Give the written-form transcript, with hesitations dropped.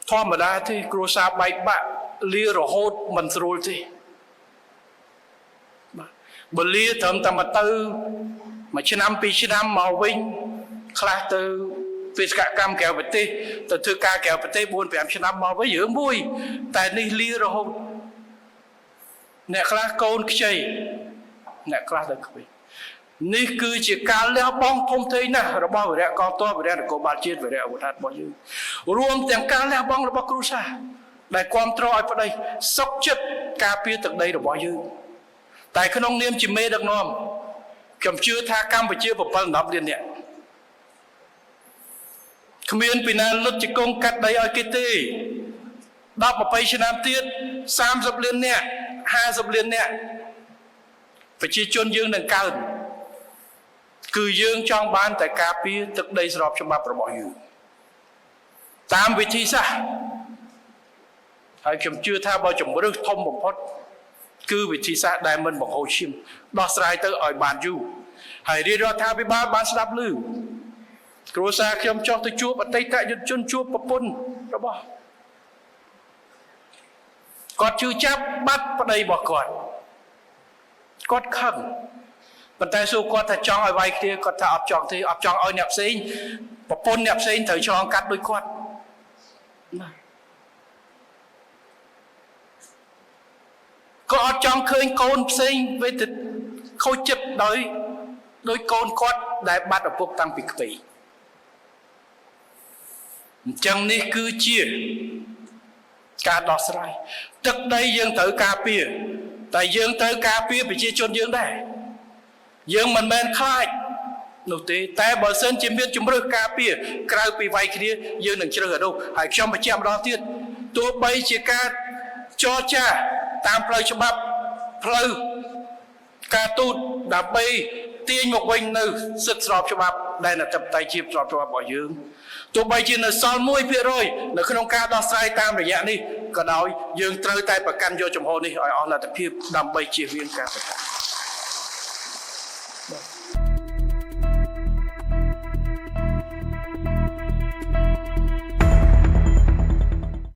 ធម្មតាទេគ្រួសារបែកបាក់លារហូតមិនស្រួលទេបាទបើលាត្រឹមតែមកទៅមួយឆ្នាំពីរឆ្នាំមកវិញខ្លះទៅបេសកកម្មក្រៅប្រទេសទៅធ្វើការក្រៅប្រទេស4 5ឆ្នាំមកវិញរឿងមួយតែនេះលារហូតអ្នកខ្លះកូនខ្ចីអ្នកខ្លះទៅក្មេងនេះគឺជាការលះបង់ធំធេងណាស់របស់វីរៈកងទ័ពវីរៈនគរបាលជាតិវីរៈអាវុធហត្ថរបស់យើងរួមទាំងការលះបង់របស់គ្រួសារដែលគ្រប់គ្រងឲ្យប្តីសុខចិត្តការពារទឹកដីរបស់យើងតែក្នុងនាមជាមេដឹកនាំខ្ញុំជឿថាកម្ពុជា7 10លាននាក់គ្មានពីណាលុតជង្គង់កាត់ដីឲ្យគេទេ10 20ឆ្នាំទៀត30លាននាក់50លាននាក់ប្រជាជនយើងនឹងកើនគឺយើងចង់បានតែការពារទឹកដីស្របច្បាប់របស់យើងតាមវិធីសាស្ត្រហើយខ្ញុំជឿថាបើជំរឹះធំបំផុតគឺវិធីសាស្ត្រដែលមិនបង្ហូរឈាមដោះស្រាយទៅឲ្យបានយូរហើយរាជរដ្ឋាភិបាលបានស្ដាប់ឮគ្រួសារខ្ញុំចុះទៅជួបអតីតយុទ្ធជនជួបប្រពន្ធរបស់គាត់ជឿចាប់បាត់ប្តីរបស់គាត់គាត់ខឹងប៉ុន្តែសួរគាត់ថាចង់ឲ្យវាយគ្នាគាត់ថាអត់ចង់ទេអត់ចង់ឲ្យអ្នកផ្សេងប្រពន្ធអ្នកផ្សេងត្រូវឆ្លងកាត់ដូចគាត់ណាក៏អត់ចង់ឃើញកូនផ្សេងវេទខូចចិត្តដោយដោយកូនគាត់ដែលបាត់ឪពុកតាំងពីក្មេងអញ្ចឹងនេះគឺជាការដោះស្រាយទឹកដីយើងត្រូវការពារតែយើងត្រូវការពារប្រជាជនយើងដែរយើងមិនមែនខ្លាចនោះទេតែបើសិនជាមានជំរើសការពារក្រៅពីវាយគ្នាយើងនឹងជ្រើសអានោះហើយខ្ញុំបញ្ជាក់ម្ដងទៀតទោះបីជាការចរចាតាមផ្លូវច្បាប់ផ្លូវការទូតដើម្បីទាញមកវិញនៅសិទ្ធិស្របច្បាប់ដែលអធិបតេយ្យជាតិស្របច្បាប់របស់យើងទោះបីជានៅសល់1%នៅក្នុងការដោះស្រាយតាមរយៈនេះក៏ដោយយើងត្រូវតែប្រកាន់យកជំហរនេះឲ្យអស់លទ្ធភាពដើម្បីជៀសវាងការប្រកាស។